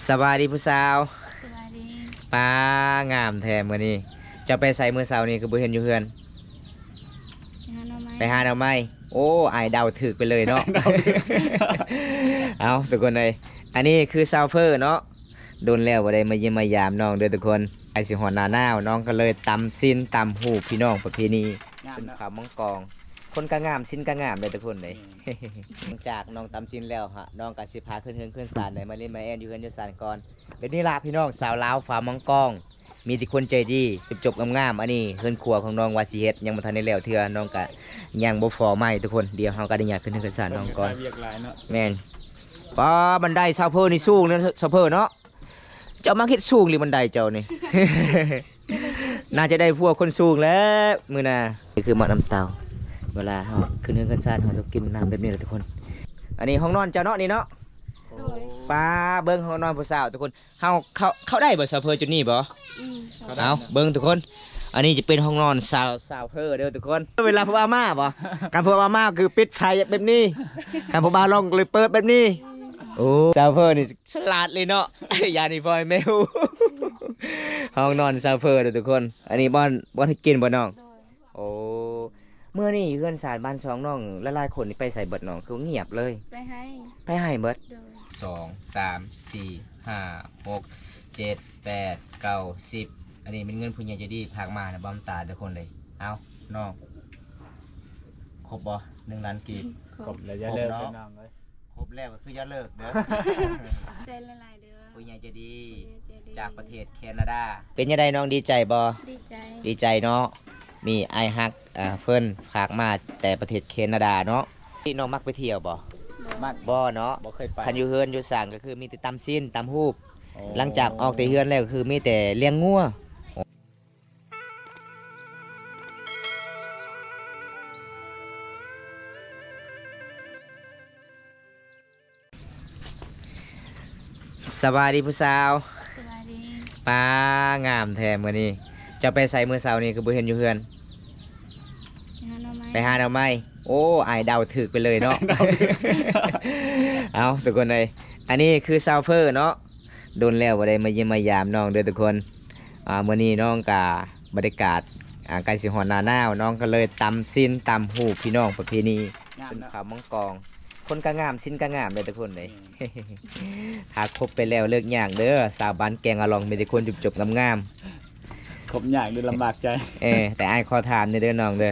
ສະບາຍດີຜູ້ສາວ. ສະບາຍດີ. ປ້າ ງາມແທ້ມື້ນີ້. ເຈົ້າໄປໃສມື້ເຊົ້ານີ້ ຄືບໍ່ເຫັນຢູ່ເຮືອນ? ໄປຫາໜໍ່ໄມ້. ໄປຫາໜໍ່ໄມ້. ໂອ້ ອ້າຍເດົາຖືກໄປເລີຍເນາະ. ເອົາ ທຸກຄົນເອີຍ ອັນນີ້ຄືສາວເຟີເນາະ. ດົນແລ້ວບໍ່ໄດ້ມາຢ້ຽມມາຢາມນ້ອງເດີທຸກຄົນ. ໃກ້ຊິຮອດໜ້າໜາວ ນ້ອງກໍເລີຍຕຳຊີ້ນຕຳຫູກພີ່ນ້ອງປະເພນີ ງາມເນາະ ຊົນເຜົ່າມັງກອງ. ຄົນກໍງາມ ຊີ້ນກໍງາມເດີທຸກຄົນເດີ. ອືມ ຫຼັງຈາກນ້ອງຕຳຊີ້ນແລ້ວ ນ້ອງກໍຊິພາຂຶ້ນເຮືອນຂຶ້ນຊານ ໄດ້ມາຫຼິ້ນມາແອນຢູ່ເຮືອນຢູ່ຊານກ່ອນ. ແບບນີ້ລະພີ່ນ້ອງ ຊາວລາວເຜົ່າມັງກອງ ມີແຕ່ຄົນໃຈດີ ຈົບໆງາມໆ. ອັນນີ້ເຮືອນຄົວຂອງນ້ອງວ່າຊິເຮັດ ຍັງບໍ່ທັນໄດ້ແລ້ວເທື່ອ. ນ້ອງກະຍັງບໍ່ພໍໄມ້ທຸກຄົນ. ດຽວເຮົາກໍໄດ້ຍ່າງຂຶ້ນເຮືອນຂຶ້ນຊານນ້ອງກ່ອນ. ວຽກຫຼາຍເນາະ. ແມ່ນ. ປ້າ ບັນໄດຊາວເຟີນີ້ສູງເນາະ ຊາວເຟີເນາະ. ເຈົ້າມັກເຮັດສູງອີ່ຫຼີບັນໄດເຈົ້ານີ້. ໜ້າຈະໄດ້ຜົວຄົນສູງແລ້ວມື້ໜ້າ. ນີ້ຄືໝາກນ້ຳເຕົ້າ ເວລາເຮົາຂຶ້ນເຮືອນຂຶ້ນຊານ ເຮົາຕ້ອງກິນນ້ຳແບບນີ້ແຫຼະທຸກຄົນ. ອັນນີ້ຫ້ອງນອນເຈົ້າເນາະນີ້ເນາະ. ໂດຍ. ປ້າ ເບິ່ງຫ້ອງນອນຜູ້ສາວທຸກຄົນ. ເຮົາເຂົ້າ ເຂົ້າໄດ້ບໍ່ ຊາວເຟີ ຈຸດນີ້ບໍ່? ອືມ ເຂົ້າໄດ້. ເອົາ ເບິ່ງທຸກຄົນ ອັນນີ້ຈະເປັນຫ້ອງນອນສາວ ຊາວເຟີເດີທຸກຄົນ. ເວລາຜູ້ບ່າວມາບໍ່? ຄັນຜູ້ບ່າວມາຄືປິດໄຟແບບນີ້ ຄັນຜູ້ບ່າວລອງເລີຍເປີດແບບນີ້. ອືມ ໂອ້ ຊາວເຟີນີ້ສະຫຼາດເລີຍເນາະ. ຢ່ານີ້ພໍ່ແມ່ຮູ້. ຫ້ອງນອນຊາວເຟີເດີທຸກຄົນ. ອັນນີ້ບ່ອນ ບ່ອນເຮັດກິນບໍ່ນ້ອງ? ໂດຍ. ໂອ້ ມື້ນີ້ເຮືອນຊານບ້ານຊ່ອງນ້ອງຫຼາຍໆຄົນນີ້ໄປໃສເບິດນ້ອງ ຄືງຽບເລີຍ? ໄປໄຮ່. ໄປໄຮ່ເບິດ? ໂດຍ. ສອງ ສາມ ສີ່ ຫ້າ ຫົກ ເຈັດ ແປດ ເກົ້າ ສິບ. ອັນນີ້ແມ່ນເງິນຜູ້ໃຫຍ່ໃຈດີຝາກມານະ ບ່າວຕາທຸກຄົນເລີຍ. ເອົານ້ອງ ຄົບບໍ່ ໜຶ່ງລ້ານກີບ? ຄົບ. ຄົບແລ້ວຢ່າເລີກເດີນ້ອງເອີຍ. ຄົບແລ້ວກໍຄືຢ່າເລີກເດີ. ຂອບໃຈຫຼາຍໆເດີ. ຜູ້ໃຫຍ່ໃຈດີ ຜູ້ໃຫຍ່ໃຈດີຈາກປະເທດແຄນາດາ. ເປັນຈັ່ງໃດນ້ອງ ດີໃຈບໍ່? ດີໃຈ. ດີໃຈເນາະ. ມີອ້າຍຮັກ ອ່າ ເພິ່ນຝາກມາແຕ່ປະເທດແຄນາດາເນາະ. ນ້ອງມັກໄປທ່ຽວບໍ່? ບໍ່. ມັກບໍ່ເນາະ? ບໍ່ເຄີຍໄປ. ຄັນຢູ່ເຮືອນຢູ່ຊານກໍຄືມີແຕ່ຕຳຊີ້ນຕຳຫູກ. ໂອ້ ຫຼັງຈາກອອກແຕ່ເຮືອນແລ້ວກໍຄືມີແຕ່ລ້ຽງງົວ. ສະບາຍດີຜູ້ສາວ. ສະບາຍດີ. ປ້າ ງາມແທ້ມື້ນີ້. ເຈົ້າໄປໃສມື້ເຊົ້ານີ້ ຄືບໍ່ເຫັນຢູ່ເຮືອນ? ໄປຫາໜໍ່ໄມ້. ໄປຫາໜໍ່ໄມ້. ໂອ້ ອ້າຍເດົາຖືກໄປເລີຍເນາະ. ເອົາ ທຸກຄົນເອີຍ ອັນນີ້ຄືສາວເຟີເນາະ. ດົນແລ້ວບໍ່ໄດ້ມາຢ້ຽມມາຢາມນ້ອງເດີທຸກຄົນ. ອ່າ ມື້ນີ້ນ້ອງກະ ບັນຍາກາດ ອ່າ ໃກ້ຊິຮອດໜ້າໜາວ ນ້ອງກໍເລີຍຕຳຊີ້ນຕຳຫູກພີ່ນ້ອງປະເພນີ ງາມເນາະ ຊົນເຜົ່າມັງກອງ. ຄົນກໍງາມ ຊີ້ນກໍງາມເດີທຸກຄົນເດີ. ອືມ ຖ້າຄົບໄປແລ້ວເລີກຍາກເດີ ສາວບ້ານແກງອາລອງ ມີແຕ່ຄົນຈົບໆງາມໆ. ຄົບຍາກເດີ ລຳບາກໃຈ. ເອີ ແຕ່ອ້າຍຂໍຖາມແດ່ເດີນ້ອງເດີ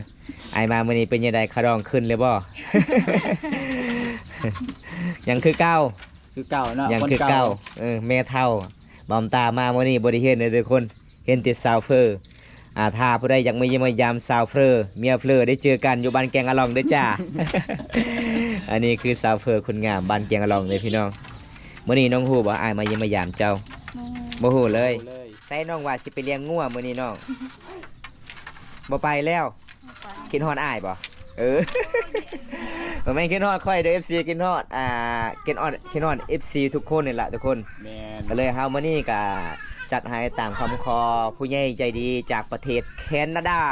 ອ້າຍມາມື້ນີ້ເປັນຈັ່ງໃດ ຄ່າດອງຂຶ້ນຫຼືບໍ່? ຍັງຄືເກົ່າ. ຄືເກົ່າເນາະ ຍັງຄືເກົ່າ. ຄົນເກົ່າ. ເອີ ແມ່ເຖົ້າ ບ່າວຕາມາມື້ນີ້ບໍ່ໄດ້ເຫັນເດີທຸກຄົນ ເຫັນແຕ່ສາວເຟີ. ອ່າ ຖ້າຜູ້ໃດຢາກມາຢ້ຽມມາຢາມສາວເຟີ ເມຍເຟີ ໄດ້ເຈີກັນຢູ່ບ້ານແກງອາລອງເດີຈ້າ. ອັນນີ້ຄືສາວເຟີຄົນງາມບ້ານແກງອາລອງເດີພີ່ນ້ອງ. ມື້ນີ້ນ້ອງຮູ້ບໍ່ ອ້າຍມາຢ້ຽມມາຢາມເຈົ້າ? ບໍ່ຮູ້. ບໍ່ຮູ້ເລີຍ. ບໍ່ຮູ້ເລີຍ. ໃສ່ນ້ອງວ່າຊິໄປລ້ຽງງົວມື້ນີ້ນ້ອງ ບໍ່ໄປແລ້ວ. ບໍ່ໄປ. ຄິດຮອດອ້າຍບໍ່? ເອີ ບໍ່ແມ່ນຄິດຮອດຂ້ອຍເດີ ເອັຟຊີ ຄິດຮອດ ອ່າ ຄິດຮອດ ຄິດຮອດ ເອັຟຊີ ທຸກຄົນນີ້ລະທຸກຄົນ. ແມ່ນ. ກໍເລີຍເຮົາມື້ນີ້ກໍຈັດໃຫ້ຕາມຄຳຂໍຜູ້ໃຫຍ່ໃຈດີຈາກປະເທດແຄນາດາ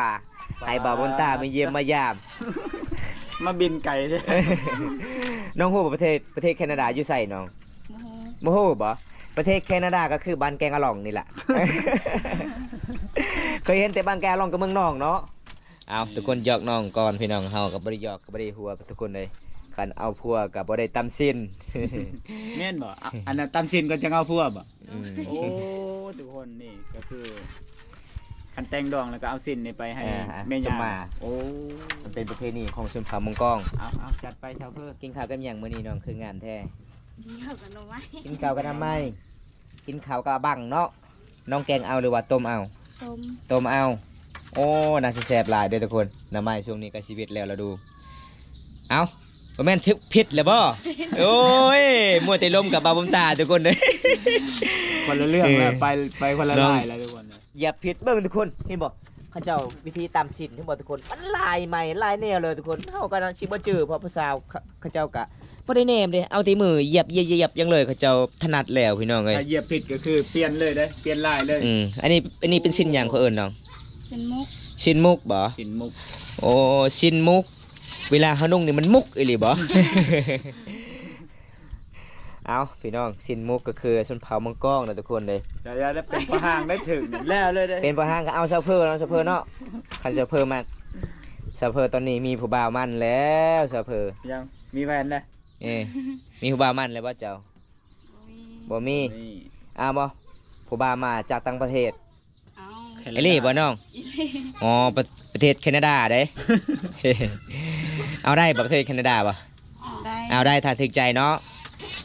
ໃຫ້ບ່າວບຸນຕາມາຢ້ຽມມາຢາມ. ມາບິນໄກເດ້. ນ້ອງຮູ້ບໍ່ ປະເທດ ປະເທດແຄນາດາຢູ່ໃສນ້ອງ? ບໍ່ຮູ້. ບໍ່ຮູ້ບໍ? ປະເທດແຄນາດາກໍຄືບ້ານແກງອາລອງນີ້ລະ. ເຄີຍເຫັນແຕ່ບ້ານແກງອາລອງກັບເມືອງນອງເນາະ. ເອົາ ອືມ ທຸກຄົນຢອກນ້ອງກ່ອນ ພີ່ນ້ອງເຮົາກໍບໍ່ໄດ້ຢອກ ກໍບໍ່ໄດ້ຫົວ ທຸກຄົນເລີຍ. ຄັນເອົາຜົວກໍບໍ່ໄດ້ຕຳຊີ້ນ. ແມ່ນບໍ່? ອະ ອັນນັ້ນຕຳຊີ້ນກ່ອນຈັ່ງເອົາຜົວບໍ? ອືມ. ໂອ້ ທຸກຄົນ ນີ້ກໍຄື ຄັນແຕ່ງດອງແລ້ວກໍເອົາຊີ້ນນີ້ໄປໃຫ້ ອ່າ ແມ່ຍ່າ. ໂອ້ ມັນເປັນປະເພນີຂອງຊົນເຜົ່າມົງກອງ. ເອົາ ເອົາ ຈັດໄປຊາວເພີ. ກິນເຂົ້າກັບຫຍັງມື້ນີ້ນ້ອງ ຄືງາມແທ້? ກິນເຂົ້າກັບໜໍ່ໄມ້. ກິນເຂົ້າກັບໜໍ່ໄມ້. ກິນເຂົ້າກັບບັງເນາະ. ນ້ອງແກງເອົາ ຫຼືວ່າຕົ້ມເອົາ? ຕົ້ມ. ຕົ້ມເອົາ. ໂອ້ ໜ້າຊິແຊບຫຼາຍເດີທຸກຄົນ. ໜໍ່ໄມ້ຊ່ວງນີ້ໃກ້ຊິເວັດແລ້ວລະດູ. ເອົ້າ ບໍ່ແມ່ນຖືກຜິດແລ້ວບໍ່? ໂອ້ຍ ມົວແຕ່ລົມກັບບ່າວບຸນຕາທຸກຄົນເດີ. ຄົນລະເລື່ອງແລ້ວ ເອີ ໄປ ໄປຄົນລະລາຍແລ້ວທຸກຄົນ. ຢຽບຜິດເບິ່ງທຸກຄົນ ເຫັນບໍ່? ເຂົາເຈົ້າວິທີຕຳຊີ້ນ ເຫັນບໍ່ທຸກຄົນ? ມັນຫຼາຍໄມ້ຫຼາຍແນວເລີຍທຸກຄົນ. ເຮົາກໍຊິບໍ່ຈື່ ເພາະຜູ້ສາວ ເຂົາເຈົ້າກະບໍ່ໄດ້ແນມເດ້ ເອົາແຕ່ມືຢຽບ ຢຽບ ຢຽບ ຢຽບຫຍັງເລີຍ ເຂົາເຈົ້າຖະໜັດແລ້ວພີ່ນ້ອງເອີຍ. ຖ້າຢຽບຜິດກໍຄືປ່ຽນເລີຍເດ້ ປ່ຽນລາຍເລີຍ. ອືມ ອັນນີ້ ອັນນີ້ເປັນຊີ້ນຫຍັງ ເຂົາເອີ້ນນ້ອງ? ຊີ້ນໝົກ. ຊີ້ນໝົກບໍ? ຊີ້ນໝົກ. ໂອ້ ຊີ້ນໝົກ. ເວລາເຮົານຸ່ງນີ້ມັນໝຸກອີ່ຫຼີບໍ? ເອົາ ພີ່ນ້ອງ ຊິ້ນໝູກກໍຄືຊົນເຜົ່າມັງກອງນະທຸກຄົນເດ້. ຢ່າ ຢ່າໄດ້ເປັນປະຫາງໄດ້ເຖິງແລ້ວເລີຍເດ້. ເປັນປະຫາງກໍເອົາຊາວເພີເນາະ ຊາວເພີເນາະ. ຄັນຊາວເພີມັກ ຊາວເພີຕອນນີ້ມີຜູ້ບ່າວໝັ້ນແລ້ວ ຊາວເພີ. ຍັງມີແຟນແລ້ວ? ເອີ ມີຜູ້ບ່າວໝັ້ນແລ້ວບໍ່ເຈົ້າ? ບໍ່ມີ ບໍ່ມີ. ບໍ່ມີ. ເອົາບໍ່ ຜູ້ບ່າວມາຈາກຕ່າງປະເທດ? ເອົາ ອີ່ຫຼີບໍ່ນ້ອງ? ອີ່ຫຼີ. ອໍ ປະ ປະເທດແຄນາດາເດ້. ເອົາໄດ້ບໍ່ ປະເທດແຄນາດາບໍ່? ເອົາໄດ້ ເອົາໄດ້ ຖ້າຖືກໃຈເນາະ.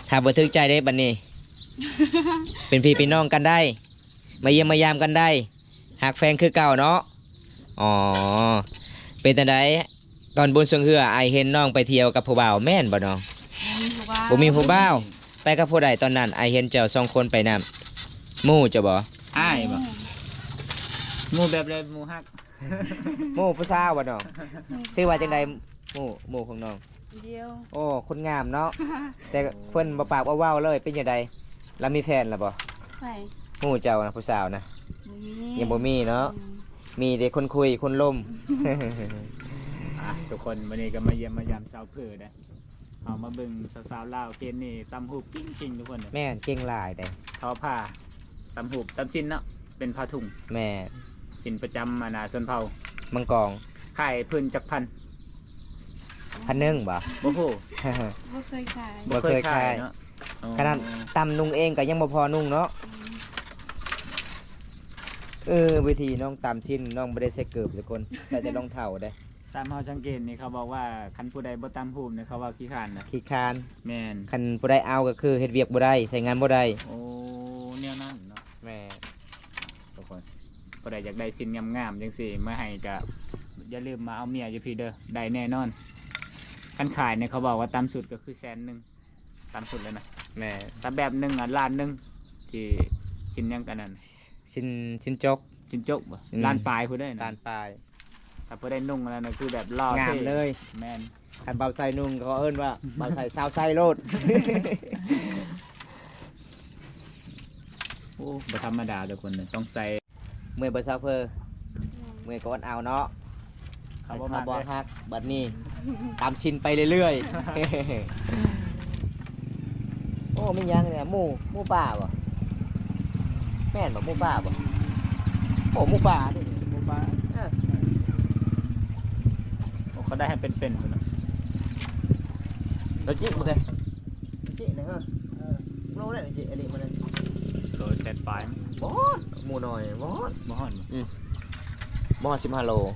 ຖ້າບໍ່ຖືກໃຈເດ້ບັດນີ້ ເປັນພີ່ເປັນນ້ອງກັນໄດ້ ມາຢ້ຽມມາຢາມກັນໄດ້ ຮັກແພງຄືເກົ່າເນາະ. ອໍ ເປັນຈັ່ງໃດ ຕອນບຸນຊ່ວງເຮືອ ອ້າຍເຫັນນ້ອງໄປທ່ຽວກັບຜູ້ບ່າວ ແມ່ນບໍ່ນ້ອງ? ບໍ່ມີຜູ້ບ່າວ ບໍ່ມີຜູ້ບ່າວ. ໄປກັບຜູ້ໃດຕອນນັ້ນ? ອ້າຍເຫັນເຈົ້າສອງຄົນໄປນຳ ໝູ່ເຈົ້າບໍ່? ອ້າຍບໍ່? ໝູ່ແບບໃດ? ໝູ່ຮັກ ໝູ່ຜູ້ສາວບໍ່ນ້ອງ? ຊື່ວ່າຈັ່ງໃດ? ໝູ່ ໝູ່ຂອງນ້ອງ? ດຽວ. ໂອ້ ຄົນງາມເນາະ. ແຕ່ເພິ່ນບໍ່ປາກບໍ່ເວົ້າເລີຍ ເປັນຈັ່ງໃດ? ລາວມີແຟນແລ້ວບໍ່? ໃຜ? ໝູ່ເຈົ້ານະ ຜູ້ສາວນະ? ບໍ່ມີ ຍັງບໍ່ມີເນາະ. ອືມ ມີແຕ່ຄົນຄຸຍຄົນລົມ. ອ່ະ ທຸກຄົນ ມື້ນີ້ກໍມາຢ້ຽມມາຢາມຊາວເພີເດ້. ເຮົາມາເບິ່ງສາວໆລາວເກນນີ້ຕຳຫູບເກັ່ງໆ ທຸກຄົນ. ແມ່ນ ເກັ່ງຫຼາຍເດ້. ເຂົາພາຕຳຫູບຕຳຊິ້ນເນາະ ເປັນຜ້າຖົງ. ແມ່ນ ຊິ້ນປະຈຳ ອັນນ່າ ຊົນເຜົ່າມັງກອງ. ຂາຍພື້ນຈັກພັນ? ພັນໜຶ່ງບໍ່? ບໍ່ຮູ້ ບໍ່ເຄີຍຂາຍ ບໍ່ເຄີຍຂາຍເນາະ. ອໍ ຂະໜາດຕຳນຸ່ງເອງກໍຍັງບໍ່ພໍນຸ່ງເນາະ. ອືມ ເອີ ວິທີນ້ອງຕຳຊິ້ນ ນ້ອງບໍ່ໄດ້ໃສ່ເກີບ ທຸກຄົນ ໃສ່ແຕ່ລອງເທົ້າເດ້. ຕາມເຮົາສັງເກດນີ້ ເຂົາບອກວ່າຄັນຜູ້ໃດບໍ່ຕຳຫູບນີ້ ເຂົາວ່າຂີ້ຄ້ານນະ. ຂີ້ຄ້ານ. ແມ່ນ ຄັນຜູ້ໃດເອົາກໍຄືເຮັດວຽກບໍ່ໄດ້ ໃຊ້ງານບໍ່ໄດ້. ໂອ້ ແນວນັ້ນເນາະ. ແມ່ນ ທຸກຄົນ ຜູ້ໃດຢາກໄດ້ຊິ້ນງາມໆຈັ່ງຊີ້ມາໃຫ້ ກໍຢ່າລືມມາເອົາເມຍຢູ່ພີ້ເດີ ໄດ້ແນ່ນອນ. ຄັນຂາຍນີ້ ເຂົາບອກວ່າຕ່ຳສຸດກໍຄືແສນໜຶ່ງ ຕ່ຳສຸດເລີຍນະ. ແມ່ນ ຖ້າແບບໜຶ່ງ ອ່ະ ລ້ານໜຶ່ງ ທີ່ຊິ້ນຫຍັງກັນນັ້ນ ຊິ້ນ ຊິ້ນຈົກ ຊິ້ນຈົກບໍ່? ອືມ ລ້ານປາຍພຸ້ນເດ້ ລ້ານປາຍ. ຖ້າບໍ່ໄດ້ນຸ່ງອັນນັ້ນນະ ຄືແບບຫຼໍ່ ງາມເລີຍ. ແມ່ນ ຄັນບ່າວໄຊນຸ່ງ ເຂົາເອີ້ນວ່າບ່າວໄຊຊາວໄຊໂລດ. ໂອ້ ບໍ່ທຳມະດາທຸກຄົນເດີ ຕ້ອງໃສ່. ເມື່ອຍບໍ່ຊາວເພີ? ເມື່ອຍກໍອົດເອົາເນາະ. ເຂົາບໍ່ມັກ ເຂົາບໍ່ຮັກ ບັດນີ້ຕຳຊິ້ນໄປເລື້ອຍໆ. ໂອ້ ມີຫຍັງນີ້? ໝູ່ ໝູ່ປ່າບໍ່? ແມ່ນບໍ່? ໝູ່ປ່າບໍ່? ໂອ້ ໝູ່ປ່າເດ້ ໝູ່ປ່າ. ເອີ ໂອ້ ເຂົາໄດ້ໃຫ້ເປັນໆພຸ້ນນະ. ໂລຈິກບໍ່ເຄີຍ ໂລຈິກນະເຮີ. ເອີ ໂລໄດ້ໂລຈິກ ອັນນີ້ມັນໂລແສນປາຍ. ບໍ່ຮອດ ໝູ່ນ້ອຍບໍ່ຮອດ ບໍ່ຮອດ. ອືມ ບໍ່ຮອດສິບຫ້າໂລ. ອືມ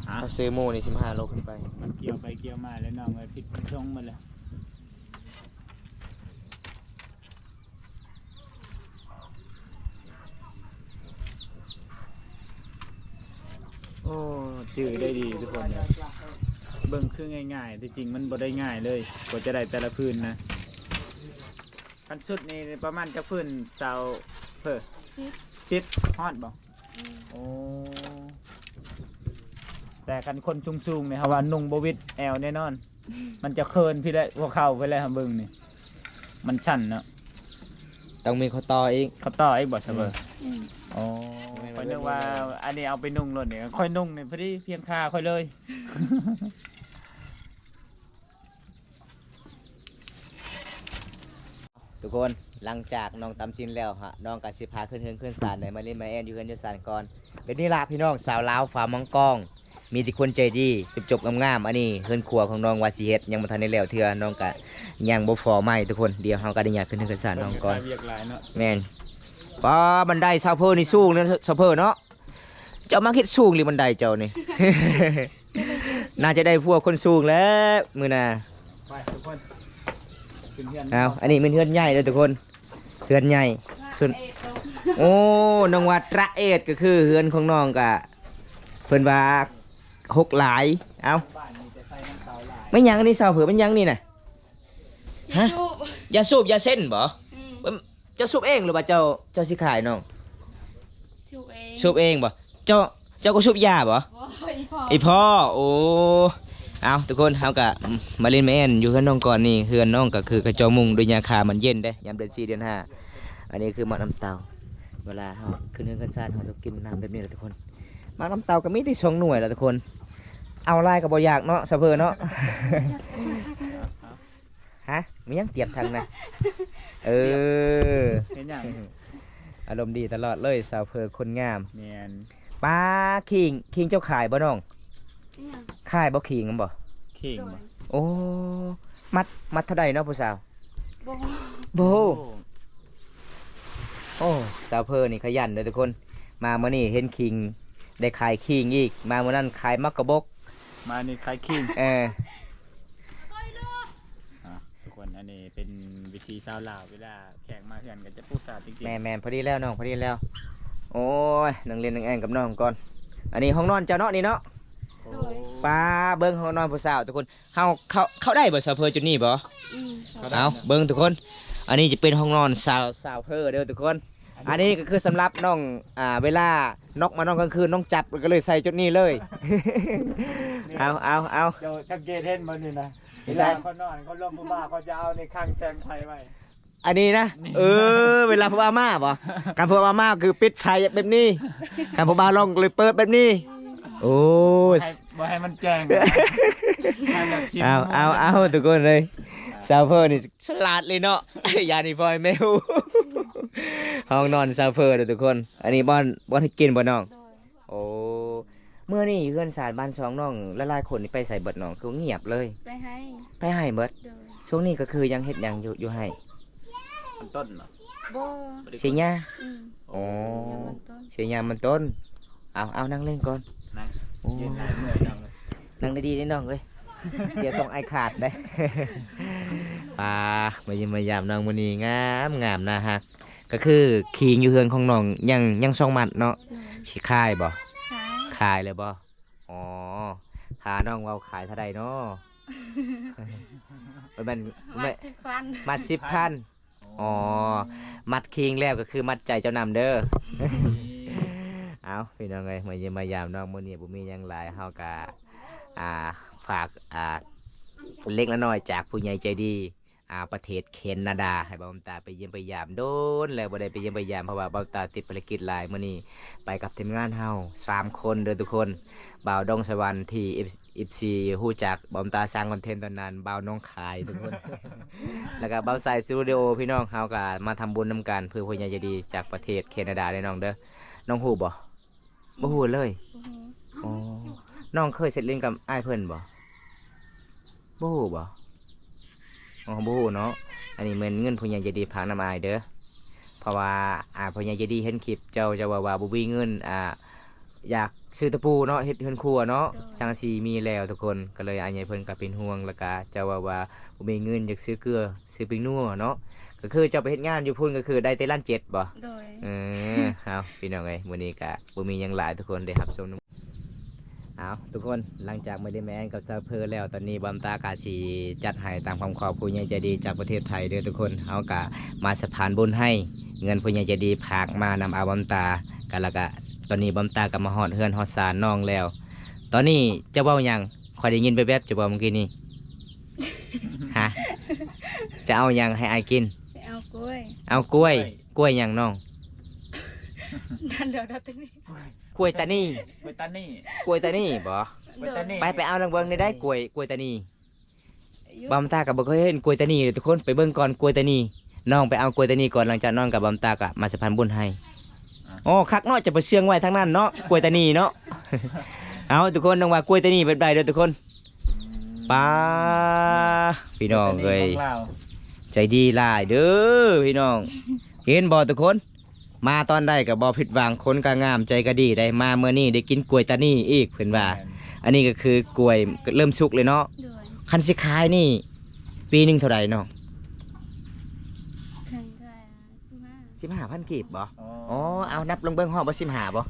ເຮົາຊື້ໝູ່ນີ້ສິບຫ້າໂລຂຶ້ນໄປ. ມັນກ່ຽວໄປກ່ຽວມາແລ້ວນ້ອງເອີຍ ຜິດຊົງໝົດແລ້ວ. ໂອ້ ຈື່ໄດ້ດີທຸກຄົນເດີ. ເບິ່ງຄືງ່າຍໆ ທີ່ຈິງມັນບໍ່ໄດ້ງ່າຍເລີຍ ກວ່າຈະໄດ້ແຕ່ລະພື້ນນະ. ຄັນຊຸດນີ້ປະມານຈັກພື້ນ ຊາວເພີ? ສິບ ສິບ ຮອດບໍ່? ອືມ ໂອ້ ແຕ່ຄັນຄົນສູງໆນີ້ ເຮົາວ່ານຸ່ງບໍ່ຫວິດແອວແນ່ນອນ. ມັນຈະເຂີນພີ້ແຫຼະ ຫົວເຂົ່າພີ້ແຫຼະ ເຮົາເບິ່ງນີ້ ມັນສັ້ນເນາະ. ຕ້ອງມີຂໍ້ຕໍ່ອີກ ຂໍ້ຕໍ່ອີກບໍ່ຊະເບີ? ອືມ ອືມ ໂອ້ ຂ້ອຍນຶກວ່າອັນນີ້ເອົາໄປນຸ່ງໂລດນີ້ ຂ້ອຍນຸ່ງນີ້ພໍດີພຽງຂາຂ້ອຍເລີຍ. ທຸກຄົນ ຫຼັງຈາກນ້ອງຕຳຊິ້ນແລ້ວ ເຮົາ ນ້ອງກໍຊິພາຂຶ້ນເຮືອນຂຶ້ນຊານ ໄດ້ມາຫຼິ້ນມາແອ່ນຢູ່ເຮືອນຢູ່ຊານກ່ອນ. ແບບນີ້ລະພີ່ນ້ອງ ສາວລາວຝາມັງກອງ ມີແຕ່ຄົນໃຈດີ ຈົບໆງາມໆ. ອັນນີ້ເຮືອນຄົວຂອງນ້ອງວ່າຊິເຮັດ ຍັງບໍ່ທັນໄດ້ແລ້ວເທື່ອ ນ້ອງກະຍັງບໍ່ພໍໃໝ່ທຸກຄົນ. ດຽວເຮົາກໍໄດ້ຍ່າງຂຶ້ນເຮືອນຂຶ້ນຊານນ້ອງກ່ອນ. ວຽກຫຼາຍເນາະ. ແມ່ນ ປ້າ ບັນໄດຊາວເພີນີ້ສູງເນາະ ຊາວເພີເນາະ. ເຈົ້າມັກເຮັດສູງອີ່ຫຼີບັນໄດເຈົ້ານີ້. ໜ້າຈະໄດ້ຜົວຄົນສູງແລ້ວມື້ໜ້າ. ໄປທຸກຄົນ ຂຶ້ນເຮືອນ. ເອົາ ອັນນີ້ແມ່ນເຮືອນໃຫຍ່ເດີທຸກຄົນ ເຮືອນໃຫຍ່ສຸດ. ໂອ້ ນ້ອງວ່າຕະເອດ ກໍຄືເຮືອນຂອງນ້ອງກະ ເພິ່ນວ່າຮົກຫຼາຍ. ເອົາ ແມ່ນຫຍັງອັນນີ້ຊາວເພີ? ແມ່ນຫຍັງນີ້ນະ? ຮະ? ຢາສູບ ຢາເສັ້ນບໍ່? ອືມ ເຈົ້າສູບເອງ ຫຼືວ່າເຈົ້າ ເຈົ້າຊິຂາຍນ້ອງ? ສູບເອງ. ສູບເອງບໍ່? ເຈົ້າ ເຈົ້າກໍສູບຢາບໍ່? ບໍ່ ອີ່ພໍ່ ອີ່ພໍ່. ໂອ້ ເອົາ ທຸກຄົນ ເຮົາກະມາຫຼິ້ນມາແອ່ນຢູ່ເຮືອນນ້ອງກ່ອນນີ້. ເຮືອນນ້ອງກໍຄືຂະເຈົ້າມຸງດ້ວຍຫຍ້າຄາ ມັນເຢັນເດ້ ຍາມເດືອນສີ່ເດືອນຫ້າ. ອັນນີ້ຄືໝາກນ້ຳເຕົ້າ ເວລາເຮົາຂຶ້ນເຮືອນຂຶ້ນຊານ ເຮົາຕ້ອງກິນນ້ຳແບບນີ້ແຫຼະທຸກຄົນ. ໝາກນ້ຳເຕົ້າກໍມີແຕ່ສອງໜ່ວຍລະທຸກຄົນ ເອົາຫຼາຍກໍບໍ່ຢາກເນາະ ຊາວເພີເນາະ. ຮະ? ມີຫຍັງຕຽບທັງນະ? ເອີ ເຮັດຫຍັງ? ອາລົມດີຕະຫຼອດເລີຍ ສາວເພີຄົນງາມ. ແມ່ນ. ປ້າ ຂີງ ຂີງເຈົ້າຂາຍບໍ່ນ້ອງ? ອີຫຍັງ? ຂາຍບໍ່ຂີງນຳບໍ່? ຂີງບໍ່? ໂອ້ ມັດ ມັດເທົ່າໃດເນາະຜູ້ສາວ? ບໍ່ຮູ້. ບໍ່ຮູ້. ໂອ້ ສາວເພີນີ້ຂະຫຍັນເດີທຸກຄົນ. ມາມື້ນີ້ເຫັນຂີງ ໄດ້ຂາຍຂີງອີກ. ມາມື້ນັ້ນຂາຍໝາກກະບົກ. ມານີ້ຂາຍຂີງ. ເອີ. ອ່າ ທຸກຄົນ ອັນນີ້ເປັນວິຖີຊາວລາວ ເວລາແຂກມາເຮືອນກໍຈະປູສາຕິກໆ. ແມ່ນໆ ພໍດີແລ້ວນ້ອງ ພໍດີແລ້ວ. ໂອ້ຍ ນັ່ງຫຼິ້ນນັ່ງແອ່ນກັບນ້ອງກ່ອນ. ອັນນີ້ຫ້ອງນອນເຈົ້າເນາະນີ້ເນາະ? ໂດຍ. ປ້າ ເບິ່ງຫ້ອງນອນຜູ້ສາວທຸກຄົນ. ເຮົາເຂົ້າ ເຂົ້າໄດ້ບໍ່ສາວເພີຈຸດນີ້ບໍ່? ອືມ ເຂົ້າໄດ້. ເອົາ ເບິ່ງທຸກຄົນ ອັນນີ້ຈະເປັນຫ້ອງນອນສາວ ສາວເພີເດີທຸກຄົນ. ອັນນີ້ກໍຄືສຳລັບນ້ອງ ອ່າ ເວລານອກມານອນກາງຄືນ ນ້ອງຈັບ ກໍເລີຍໃສ່ຈຸດນີ້ເລີຍ. ເອົາ ເອົາ ເອົາ ເຈົ້າສັງເກດເຫັນບໍ່ນີ້ນະ? ເວລາເຂົານອນ ເຂົາລົມຜູ້ບ່າວ ເຂົາຈະເອົານີ້ຂັງແສງໄຟໄວ້. ອັນນີ້ນະ ນີ້ ເອີ ເວລາຜູ້ບ່າວມາບໍ່? ຄັນຜູ້ບ່າວມາຄືປິດໄຟແບບນີ້ ຄັນຜູ້ບ່າວລົງເລີຍເປີດແບບນີ້. ໂອ້ຍ ບໍ່ໃຫ້ ບໍ່ໃຫ້ມັນແຈ້ງ ໃຫ້ແບບຊິມ ເອົາ ເອົາ ເອົາ ທຸກຄົນເອີຍ ອ່າ ສາວເພີນີ້ສະຫຼາດເລີຍເນາະ. ຢ່ານີ້ພໍ່ແມ່ຮູ້ ຫ້ອງນອນສາວເພີເດີທຸກຄົນ. ອັນນີ້ບ່ອນ ບ່ອນເຮັດກິນບໍ່ນ້ອງ? ໂດຍ. ໂອ້ ມື້ນີ້ເຮືອນຊານບ້ານຊ່ອງນ້ອງຫຼາຍໆຄົນນີ້ໄປໃສເບິດນ້ອງ? ຄືງຽບເລີຍ. ໄປໄຮ່. ໄປໄຮ່ເບິດ. ໂດຍ. ຊ່ວງນີ້ກໍຄືຍັງເຮັດຫຍັງຢູ່ ຢູ່ໄຮ່? ມັນຕົ້ນເນາະ? ບໍ່ ບໍ່ໄດ້ ເສຍຫຍ້າ. ອືມ. ໂອ້ ເສຍຫຍ້າມັນຕົ້ນ. ເອົາ ເອົາ ນັ່ງຫຼິ້ນກ່ອນ. ນັ່ງ ໂອ້ ຢືນຫຼາຍເມື່ອຍນ້ອງເອີຍ. ນັ່ງດີໆເດ້ນ້ອງເອີຍ ດຽວສົ່ງອ້າຍຂາດເດ້. ປ້າ ມາຢ້ຽມມາຢາມນ້ອງມື້ນີ້ ງາມໆ ໜ້າຮັກ. ກໍຄືຂີງຢູ່ເຮືອນຂອງນ້ອງຍັງ ຍັງສອງມັດເນາະ. ໂດຍ. ຊິຂາຍບໍ່? ຂາຍ. ຂາຍເລີຍບໍ່? ອໍ ຖ້ານ້ອງເວົ້າຂາຍເທົ່າໃດເນາະ? ບໍ່ແມ່ນ ມັດສິບພັນ. ມັດສິບພັນ. ອໍ ມັດຂີງແລ້ວກໍຄືມັດໃຈເຈົ້ານຳເດີ. ເອົາ ພີ່ນ້ອງເອີຍ ມາຢ້ຽມມາຢາມນ້ອງມື້ນີ້ບໍ່ມີຫຍັງຫຼາຍ ເຮົາກະ ອ່າ ຝາກ ອ່າ ເລັກໆນ້ອຍໆຈາກຜູ້ໃຫຍ່ໃຈດີ ອ່າ ປະເທດແຄນາດາ ໃຫ້ບ່າວບຸນຕາໄປຢ້ຽມໄປຢາມ. ໂດນແລ້ວບໍ່ໄດ້ໄປຢ້ຽມໄປຢາມ ເພາະວ່າບ່າວບຸນຕາຕິດພາລະກິດຫຼາຍ. ມື້ນີ້ໄປກັບທີມງານເຮົາສາມຄົນເດີທຸກຄົນ. ບ່າວດົງສະຫວັນທີ່ເອັຟ ເອັຟຊີຮູ້ຈັກ ບ່າວບຸນຕາສ້າງຄອນເທັນຕອນນັ້ນ ບ່າວໜອງຄາຍທຸກຄົນ. ແລ້ວກໍບ່າວໄຊສະຕູດິໂອ ພີ່ນ້ອງ ເຮົາກໍມາທຳບຸນນຳກັນ ເພື່ອຜູ້ໃຫຍ່ໃຈດີຈາກປະເທດແຄນາດາເດີນ້ອງເດີ. ນ້ອງຮູ້ບໍ່? ບໍ່ຮູ້ເລີຍ. ບໍ່ຮູ້. ອໍ ນ້ອງເຄີຍເຊັດຫຼິ້ນກັບອ້າຍເພິ່ນບໍ່? ບໍ່ຮູ້ບໍ່? ອໍ ບໍ່ຮູ້ເນາະ. ອັນນີ້ແມ່ນເງິນຜູ້ໃຫຍ່ໃຈດີຝາກນຳອ້າຍເດີ ເພາະວ່າ ອ່າ ຜູ້ໃຫຍ່ໃຈດີເຫັນຄລິບເຈົ້າ ເຈົ້າເວົ້າວ່າບໍ່ມີເງິນ ອ່າ ຢາກຊື້ຕະປູເນາະ ເຮັດເຮືອນຄົວເນາະ. ໂດຍ. ສັງກະສີມີແລ້ວທຸກຄົນ ກໍເລີຍອ້າຍໃຫຍ່ເພິ່ນກໍເປັນຫ່ວງ ແລ້ວກໍເຈົ້າເວົ້າວ່າບໍ່ມີເງິນ ຢາກຊື້ເກືອ ຊື້ປີ້ງນົວເນາະ. ກໍຄືເຈົ້າໄປເຮັດງານຢູ່ພຸ້ນ ກໍຄືໄດ້ແຕ່ລ້ານເຈັດບໍ່? ໂດຍ. ເອີ ເອົາ ພີ່ນ້ອງເອີຍ ມື້ນີ້ກະບໍ່ມີຫຍັງຫຼາຍ ທຸກຄົນໄດ້ຮັບຊົມນຳ. ເອົາ ທຸກຄົນ ຫຼັງຈາກມາຫຼິ້ນມາແອ່ນກັບສາວເພີແລ້ວ ຕອນນີ້ບ່າວບຸນຕາກະຊິຈັດໃຫ້ຕາມຄຳຂໍຜູ້ໃຫຍ່ໃຈດີຈາກປະເທດໄທເດີທຸກຄົນ. ເຮົາກະມາສະພານບຸນໃຫ້ ເງິນຜູ້ໃຫຍ່ໃຈດີຝາກມານຳອ້າຍບຸນຕາ ກະ ແລ້ວກະຕອນນີ້ບ່າວບຸນຕາກະມາຮອດເຮືອນຮອດຊານນ້ອງແລ້ວ. ຕອນນີ້ເຈົ້າເວົ້າຫຍັງ? ຂ້ອຍໄດ້ຍິນແວບໆ ເຈົ້າເວົ້າເມື່ອກີ້ນີ້. ຮະ? ຈະເອົາຫຍັງໃຫ້ອ້າຍກິນ? ຊິເອົາກ້ວຍ. ເອົາກ້ວຍ. ກ້ວຍ. ກ້ວຍຫຍັງນ້ອງ? ນັ້ນແຫຼະ ດອກຕານີ. ກ້ວຍຕານີ. ກ້ວຍຕານີ. ກ້ວຍຕານີບໍ? ໂດຍ. ໄປ ໄປເອົານຳເບິ່ງໄດ້ ກ້ວຍ ກ້ວຍຕານີ. ບ່າວບຸນຕາກໍບໍ່ເຄີຍເຫັນກ້ວຍຕານີເດີທຸກຄົນ. ໄປເບິ່ງກ່ອນກ້ວຍຕານີ. ນ້ອງໄປເອົາກ້ວຍຕານີກ່ອນ ຫຼັງຈາກນັ້ນກໍບ່າວບຸນຕາກໍມາສະພານບຸນໃຫ້. ອໍ ຄັກເນາະ ຈະໄປເຊື່ອງໄວ້ທາງນັ້ນເນາະ ກ້ວຍຕານີເນາະ. ເອົາ ທຸກຄົນ ນ້ອງວ່າກ້ວຍຕານີແບບໃດເດີທຸກຄົນ. ອືມ ປ້າ ພີ່ນ້ອງເອີຍ ໃຈດີຫຼາຍເດີພີ່ນ້ອງ. ເຫັນບໍ່ທຸກຄົນ ມາຕອນໃດກໍບໍ່ຜິດຫວັງ ຄົນກໍງາມ ໃຈກໍດີໄດ໋. ມາມື້ນີ້ໄດ້ກິນກ້ວຍຕານີອີກ ເພິ່ນວ່າ. ແມ່ນ. ອັນນີ້ກໍຄືກ້ວຍເລີ່ມສຸກເລີຍເນາະ. ໂດຍ. ຄັນຊິຂາຍນີ້ ປີໜຶ່ງເທົ່າໃດນ້ອງ? ເຖິງເທົ່າໃດ? ສິບຫ້າ ສິບຫ້າພັນກີບບໍ? ອໍ ອໍ ເອົາ ນັບລົງເບິ່ງ ຮອດບໍ່ ສິບຫ້າບໍ?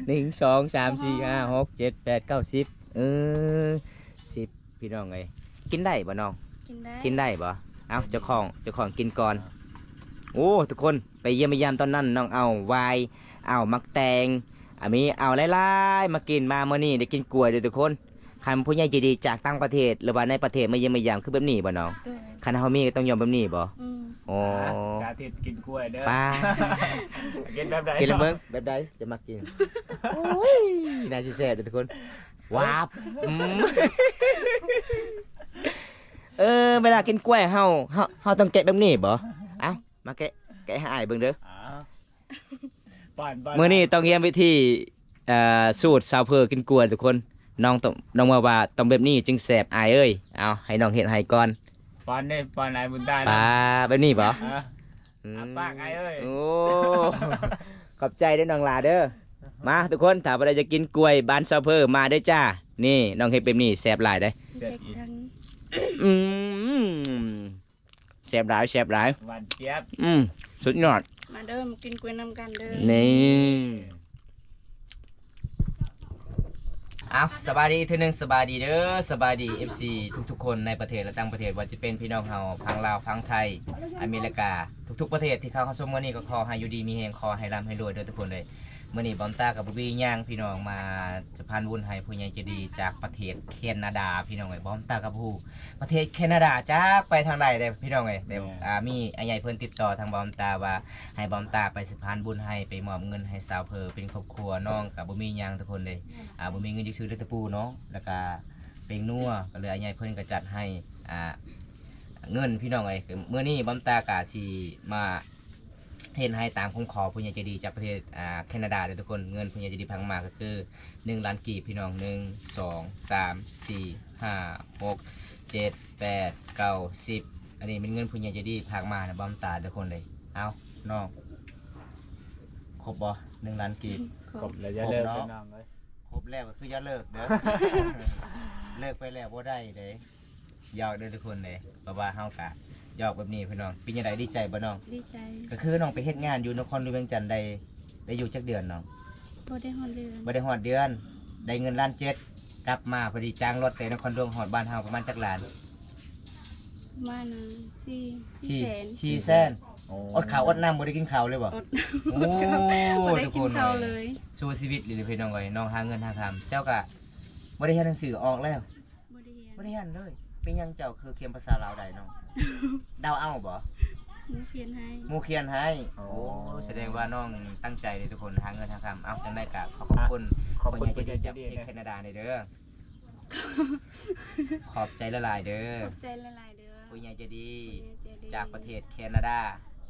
ໜຶ່ງ ສອງ ສາມ ສີ່ ຫ້າ ຫົກ ເຈັດ ແປດ ເກົ້າ ສິບ ເອີ ສິບ ພີ່ນ້ອງເອີຍ. ກິນໄດ້ບໍ່ນ້ອງ? ກິນໄດ້. ກິນໄດ້ບໍ່? ເອົາ ເຈົ້າຂອງ ເຈົ້າຂອງກິນກ່ອນ. ໂອ້ ທຸກຄົນ ໄປຢ້ຽມໄປຢາມຕອນນັ້ນ ນ້ອງເອົາຫວາຍ ເອົາໝາກແຕງ ອາ ມີ ເອົາຫຼາຍໆມາກິນ. ມາມື້ນີ້ໄດ້ກິນກ້ວຍເດີທຸກຄົນ. ຄັນຜູ້ໃຫຍ່ໃຈດີຈາກຕ່າງປະເທດ ຫຼືວ່າໃນປະເທດມາຢ້ຽມມາຢາມ ຄືແບບນີ້ບໍ່ນ້ອງ? ໂດຍ. ຄັນເຮົາມີກໍຕ້ອງຍອມແບບນີ້ບໍ່? ອືມ. ໂອ້ ສາທິດກິນກ້ວຍເດີ. ປ້າ ກິນແບບໃດ? ກິນເບິ່ງ ແບບໃດຈະມັກກິນ? ໂອ້ຍ ໜ້າຊິແຊບເດີທຸກຄົນ. ວາບ ອືມ. ເອີ ເວລາກິນກ້ວຍເຮົາ ເຮົາ ເຮົາຕ້ອງແກະແບບນີ້ບໍ່? ເອົ້າ ມາແກະ ແກະໃຫ້ອ້າຍເບິ່ງເດີ. ອ້າວ ປ້ອນ ປ້ອນ ມື້ນີ້ຕ້ອງຮຽນວິທີ ເອີ ສູດສາວເພີກິນກ້ວຍທຸກຄົນ. ນ້ອງຕ້ອງ ນ້ອງວ່າວ່າຕ້ອງແບບນີ້ຈຶ່ງແຊບອ້າຍເອີຍ. ເອົາ ໃຫ້ນ້ອງເຮັດໃຫ້ກ່ອນ. ປ້ອນເດ້ ປ້ອນອ້າຍບຸນຕາ. ປາ ແບບນີ້ບໍ່? ເອີ ອືມ ອ້າປາກອ້າຍເອີຍ. ໂອ້ ຂອບໃຈເດີນ້ອງຫຼ້າເດີ. ມາທຸກຄົນ ຖ້າຜູ້ໃດຢາກກິນກ້ວຍບ້ານສາວເພີ ມາເດີຈ້າ. ນີ້ນ້ອງເຮັດແບບນີ້ແຊບຫຼາຍເດ້. ແຊບອີກ. ອືມ ແຊບຫຼາຍ ແຊບຫຼາຍ ຫວານຈຽບ. ອືມ ສຸດຍອດ. ມາເດີ ມາກິນກ້ວຍນຳກັນເດີ. ນີ້ ເອົາ ສະບາຍດີອີກເທື່ອໜຶ່ງ ສະບາຍດີເດີ ສະບາຍດີ ເອັຟຊີ ທຸກໆຄົນໃນປະເທດ ແລະ ຕ່າງປະເທດ ວ່າຈະເປັນພີ່ນ້ອງເຮົາຝັ່ງລາວ ຝັ່ງໄທ ອາເມລິກາ ທຸກໆປະເທດທີ່ເຂົ້າມາຊົມມື້ນີ້ ກໍຂໍໃຫ້ຢູ່ດີມີແຮງ ຂໍໃຫ້ລ່ຳໃຫ້ລວຍເດີທຸກຄົນເດີ. ມື້ນີ້ບອມຕາກັບບໍ່ມີຫຍັງພີ່ນ້ອງ ມາສະພານບຸນໃຫ້ຜູ້ໃຫຍ່ໃຈດີຈາກປະເທດແຄນາດາ ພີ່ນ້ອງເອີຍ. ບອມຕາກໍບໍ່ຮູ້ປະເທດແຄນາດາຈັກໄປທາງໃດເດ້ພີ່ນ້ອງເອີຍ. ແຕ່ ແມ່ນ ອ່າ ມີອ້າຍໃຫຍ່ເພິ່ນຕິດຕໍ່ທາງບອມຕາວ່າ ໃຫ້ບອມຕາໄປສະພານບຸນໃຫ້ ໄປມອບເງິນໃຫ້ສາວເພີເປັນຄອບຄົວ. ນ້ອງກໍບໍ່ມີຫຍັງທຸກຄົນເດ້ ອ່າ ບໍ່ມີເງິນຈະຊື້ເລືອດຕະປູເນາະ ແລ້ວກໍເປັງນົວ ກໍເລີຍອ້າຍໃຫຍ່ເພິ່ນກໍຈັດໃຫ້ ອ່າ ເງິນພີ່ນ້ອງເອີຍ. ມື້ນີ້ບອມຕາກໍຊິມາ ເຮັດໃຫ້ຕາມຄຳຂໍຜູ້ໃຫຍ່ໃຈດີຈາກປະເທດ ອ່າ ແຄນາດາເດີທຸກຄົນ. ເງິນຜູ້ໃຫຍ່ໃຈດີຝາກມາກໍຄືໜຶ່ງລ້ານກີບພີ່ນ້ອງ ໜຶ່ງ ສອງ ສາມ ສີ່ ຫ້າ ຫົກ ເຈັດ ແປດ ເກົ້າ ສິບ. ອັນນີ້ແມ່ນເງິນຜູ້ໃຫຍ່ໃຈດີຝາກມາໃຫ້ບອມຕາທຸກຄົນເລີຍ. ເອົານ້ອງ ຄົບບໍ່ ໜຶ່ງລ້ານກີບ? ຄົບ ຄົບແລ້ວຢ່າເລີກເດີນ້ອງເອີຍ. ຄົບແລ້ວກໍຄືຢ່າເລີກເດີ ເລີກໄປແລ້ວບໍ່ໄດ້ເດ້. ຢອກເດີທຸກຄົນເດ້ ເພາະວ່າເຮົາກະຢອກແບບນີ້ພີ່ນ້ອງ. ເປັນຈັ່ງໃດ ດີໃຈບໍ່ນ້ອງ? ດີໃຈ. ກໍຄືນ້ອງໄປເຮັດງານຢູ່ນະຄອນຫຼວງວຽງຈັນໄດ້ ໄດ້ຢູ່ຈັກເດືອນນ້ອງ? ບໍ່ໄດ້ຮອດເດືອນ. ບໍ່ໄດ້ຮອດເດືອນ ໄດ້ເງິນລ້ານເຈັດ ກັບມາພໍດີຈ້າງລົດແຕ່ນະຄອນຫຼວງຮອດບ້ານເຮົາປະມານຈັກລ້ານ? ປະມານສີ່ ສີ່ ສີ່ແສນ. ສີ່ແສນ. ໂອ້ ອົດເຂົ້າອົດນ້ຳ ບໍ່ໄດ້ກິນເຂົ້າເລີຍບໍ່? ອົດ. ໂອ້ ບໍ່ໄດ້ກິນເຂົ້າເລີຍ. ສູ້ຊີວິດອີ່ຫຼີພີ່ນ້ອງເອີຍ ນ້ອງຫາເງິນຫາຄຳ. ເຈົ້າກະບໍ່ໄດ້ຮຽນໜັງສື ອອກແລ້ວ? ບໍ່ໄດ້ຮຽນ. ບໍ່ໄດ້ຮຽນເລີຍ. ເປັນຫຍັງເຈົ້າຄືຂຽນພາສາລາວໄດ້ນ້ອງ? ເດົາເອົາບໍ່? ໝູ່ຂຽນໃຫ້. ໝູ່ຂຽນໃຫ້. ໂອ້ ໂອ້ ສະແດງວ່ານ້ອງຕັ້ງໃຈເດ້ທຸກຄົນ ຫາເງິນຫາຄຳ. ເອົາ ຈັ່ງໃດກະຂໍຂອບຄຸນ ອ່ະ ຂອບຄຸນຜູ້ໃຫຍ່ໃຈດີຈາກປະເທດແຄນາດານີ້ເດີ. ຂອບໃຈຫຼາຍໆເດີ. ຂອບໃຈຫຼາຍໆເດີ. ຜູ້ໃຫຍ່ໃຈດີ ຜູ້ໃຫຍ່ໃຈດີຈາກປະເທດແຄນາດາ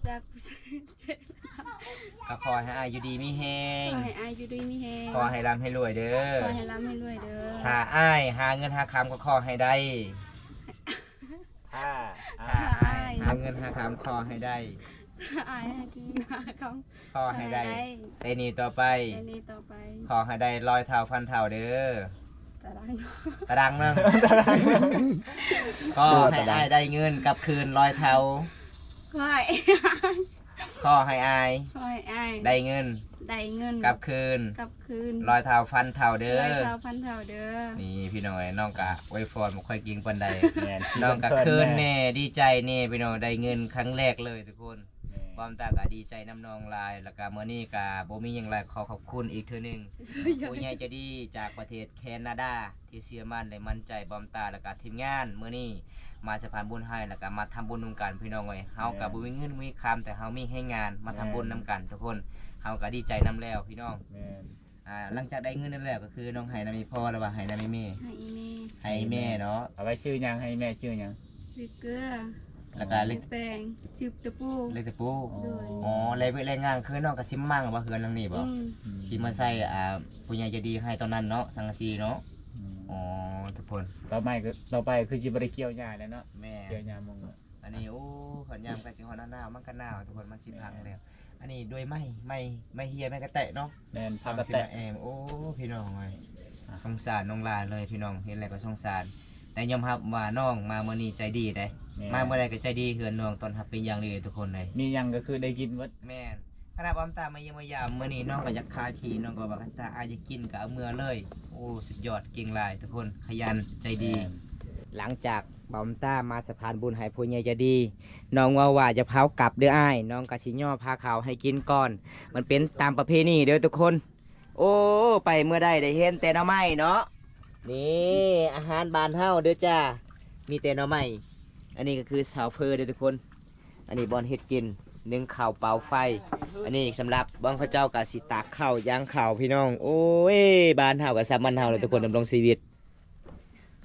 ຈາກປະເທດ ກໍຂໍໃຫ້ອ້າຍຢູ່ດີມີແຮງ ຂໍໃຫ້ອ້າຍຢູ່ດີມີແຮງ ຂໍໃຫ້ລ່ຳໃຫ້ລວຍເດີ ຂໍໃຫ້ລ່ຳໃຫ້ລວຍເດີ. ຖ້າອ້າຍຫາເງິນຫາຄຳກໍຂໍໃຫ້ໄດ້ ຖ້າ ຖ້າອ້າຍຫາເງິນຫາຄຳຂໍໃຫ້ໄດ້ ອ້າຍຫາກິນຫາຄຳ ຂໍໃຫ້ໄດ້ ຂໍໃຫ້ໄດ້ ແຕ່ນີ້ຕໍ່ໄປ ແຕ່ນີ້ຕໍ່ໄປ ຂໍໃຫ້ໄດ້ຮ້ອຍເທົ່າພັນເທົ່າເດີ. ຕາດາງ ຕາດາງໜຶ່ງ ຂໍໃຫ້ອ້າຍໄດ້ເງິນກັບຄືນຮ້ອຍເທົ່າ ຂໍໃຫ້ ຂໍໃຫ້ອ້າຍ ຂໍໃຫ້ອ້າຍໄດ້ເງິນ ໄດ້ເງິນກັບຄືນ ກັບຄືນຮ້ອຍເທົ່າພັນເທົ່າເດີ ຮ້ອຍເທົ່າພັນເທົ່າເດີ. ນີ້ພີ່ນ້ອງເອີຍ ນ້ອງກະອວຍພອນບໍ່ຄ່ອຍເກັ່ງປານໃດ ແມ່ນ ນ້ອງກະເຂີນແນ່ ດີໃຈແນ່ພີ່ນ້ອງ ໄດ້ເງິນຄັ້ງແລກເລີຍທຸກຄົນ. ແມ່ນ ບອມຕາກໍດີໃຈນຳນ້ອງຫຼາຍ ແລ້ວກໍມື້ນີ້ກໍບໍ່ມີຫຍັງຫຼາຍ ຂໍຂອບຄຸນອີກເທື່ອໜຶ່ງ ຜູ້ໃຫຍ່ໃຈດີຈາກປະເທດແຄນາດາ ທີ່ເຊື່ອໝັ້ນ ແລະ ໝັ້ນໃຈບອມຕາ ແລ້ວກໍທີມງານ. ມື້ນີ້ມາສະພານບຸນໃຫ້ ແລ້ວກໍມາທຳບຸນນຳກັນພີ່ນ້ອງເອີຍ. ເຮົາກໍ ແມ່ນ ບໍ່ມີເງິນບໍ່ມີຄຳ ແຕ່ເຮົາມີແຮງງານມາທຳ ແມ່ນ ບຸນນຳກັນທຸກຄົນ ເຮົາກໍດີໃຈນຳແລ້ວພີ່ນ້ອງ. ແມ່ນ ອ່າ ຫຼັງຈາກໄດ້ເງິນນັ້ນແລ້ວ ກໍຄືນ້ອງໃຫ້ນຳອີ່ພໍ່ ຫຼືວ່າໃຫ້ນຳອີ່ແມ່? ໃຫ້ອີ່ແມ່ ໃຫ້ອີ່ແມ່ເນາະ. ເອົາໄວ້ຊື້ຫຍັງ? ໃຫ້ອີ່ແມ່ຊື້ຫຍັງ? ຊື້ເກືອ ແລ້ວກໍເຫຼັກ ຊື້ແປ້ງ ຊື້ຕະປູ ເຫຼັກຕະປູ. ໂດຍ ອໍ ແລະ ແລະງານຄືນ້ອງກໍຊິມາໝັ້ງວ່າເຮືອນຫຼັງນີ້ບໍ່? ອືມ ອືມ ຊິມາໃສ່ ອ່າ ຜູ້ໃຫຍ່ໃຈດີໃຫ້ຕອນນັ້ນເນາະ ສັງກະສີເນາະ. ອືມ ອໍ ທຸກຄົນ ຕໍ່ໄປກໍ ຕໍ່ໄປກໍຄືຊິບໍ່ໄດ້ກ່ຽວຫຍ້າແລ້ວເນາະ. ແມ່ນ ກ່ຽວຫຍ້າມຸງ. ອັນນີ້ ໂອ້ ຄັນຍາມໃກ້ຊິຮອດໜ້າໜາວ ມັນກໍໜາວທຸກຄົນ ມັນຊິພັງແລ້ວ. ແມ່ນ ອັນນີ້ດ້ວຍໄມ້ ໄມ້ ໄມ້ເຮຍ ໄມ້ກະແຕະເນາະ. ແມ່ນ ພາກກະແຕະ ຊິມາແອ້ມ. ໂອ້ ພີ່ນ້ອງເອີຍ ອ່ະ ສົງສານນ້ອງຫຼາຍເລີຍພີ່ນ້ອງ ເຫັນແລ້ວກໍສົງສານ. ແຕ່ຍອມຮັບວ່ານ້ອງມາມື້ນີ້ໃຈດີເດ້. ແມ່ນ ມາເມື່ອໃດກໍໃຈດີ ເຮືອນນ້ອງຕ້ອນຮັບເປັນຢ່າງດີທຸກຄົນເລີຍ. ມີຫຍັງກໍຄືໄດ້ກິນເບິດ. ແມ່ນ ຂະໜາດບອມຕາມາຢ້ຽມມາຢາມມື້ນີ້ ນ້ອງກໍຢາກຂາຍທີ່ ນ້ອງກໍວ່າ ຄັນຖ້າອ້າຍຢາກກິນກໍເອົາເມືອເລີຍ. ໂອ້ ສຸດຍອດ ເກັ່ງຫຼາຍທຸກຄົນ ຂະຫຍັນ ໃຈດີ. ແມ່ນ ຫຼັງຈາກບອມຕາມາສະພານບຸນໃຫ້ຜູ້ໃຫຍ່ໃຈດີ ນ້ອງເວົ້າວ່າ ຢ່າພາວກັບເດີອ້າຍ ນ້ອງກະຊິຍໍພາເຂົ້າໃຫ້ກິນກ່ອນ ມັນເປັນຕາມປະເພນີເດີທຸກຄົນ. ໂອ້ ໄປເມື່ອໃດໄດ້ເຫັນແຕ່ໜໍ່ໄມ້ເນາະ. ນີ້ອາຫານບ້ານເຮົາເດີຈ້າ ມີແຕ່ໜໍ່ໄມ້. ອັນນີ້ກໍຄືສາວເພີເດີທຸກຄົນ ອັນນີ້ບ່ອນເຮັດກິນ ໜຶ້ງເຂົ້າ ເປົ່າໄຟ. ອັນນີ້ສຳລັບບ່ອນເຂົາເຈົ້າກໍຊິຕາກເຂົ້າ ຢ່າງເຂົ້າພີ່ນ້ອງ. ໂອ້ຍ ບ້ານເຮົາກໍຊ່ຳບ້ານເຮົາແຫຼະທຸກຄົນ ດຳລົງຊີວິດ.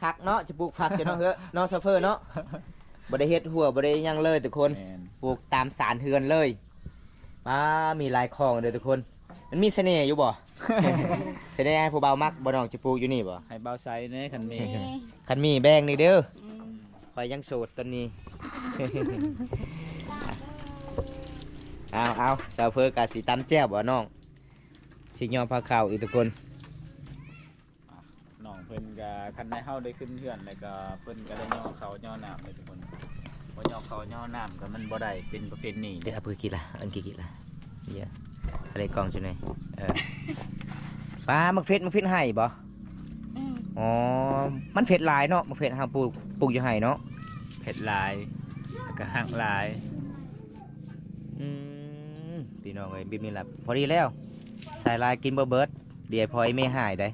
ຄັກເນາະ ຈະປູກຜັກຢູ່ເນາະ ເຮີເນາະ ຊາວເຟີເນາະ. ບໍ່ໄດ້ເຮັດຮົ້ວ ບໍ່ໄດ້ຫຍັງເລີຍທຸກຄົນ. ແມ່ນ. ປູກຕາມສານເຮືອນເລີຍ. ປ້າ ມີຫຼາຍຂອງເດີທຸກຄົນ. ມັນມີສະເໜ່ຢູ່ບໍ່? ສະເໜ່ໃຫ້ຜູ້ບ່າວມັກບໍ່ ນ້ອງຈະປູກຢູ່ນີ້ບໍ່? ໃຫ້ບ່າວໃສ່ແດ່ ຄັນມີ. ມີ. ຄັນມີແບ່ງນີ້ເດີ. ອືມ. ຂ້ອຍຍັງໂສດຕອນນີ້. ເອົາໆ ຊາວເຟີກະຊິຕຳແຈ່ວບໍ່ນ້ອງ? ຊິຍໍພາເຂົ້າອີກທຸກຄົນ. ອ່ະ ນ້ອງເພິ່ນກະ ຄັນໃດເຮົາໄດ້ຂຶ້ນເຮືອນແລ້ວກະ ເພິ່ນກະໄດ້ຍໍເຂົ້າຍໍນ້ຳເດ້ທຸກຄົນ. ບໍ່ຍໍເຂົ້າຍໍນ້ຳກະມັນບໍ່ໄດ້ ເປັນປະເພນີ. ເດ ເອົາເພື່ອກິນລະ ອັນກິນກິນລະ. ເຢ ອະໄລກອງຈຸໃນ ເອີ ປ້າ ໝາກເຜັດ ໝາກເຜັດໄຮ່ບໍ່? ອືມ. ອໍ ມັນເຜັດຫຼາຍເນາະ ໝາກເຜັດເຮົາປູກ ປູກຢູ່ໄຮ່ເນາະ. ເຜັດຫຼາຍ ແລ້ວກະຮັກຫຼາຍ. ອືມ ພີ່ນ້ອງເອີຍ ແບບນີ້ລະພໍດີແລ້ວ. ໃສ່ຫຼາຍກິນບໍ່ເບິດ ດຽວພໍ່ອີ່ແມ່ຮ້າຍໄດ໋.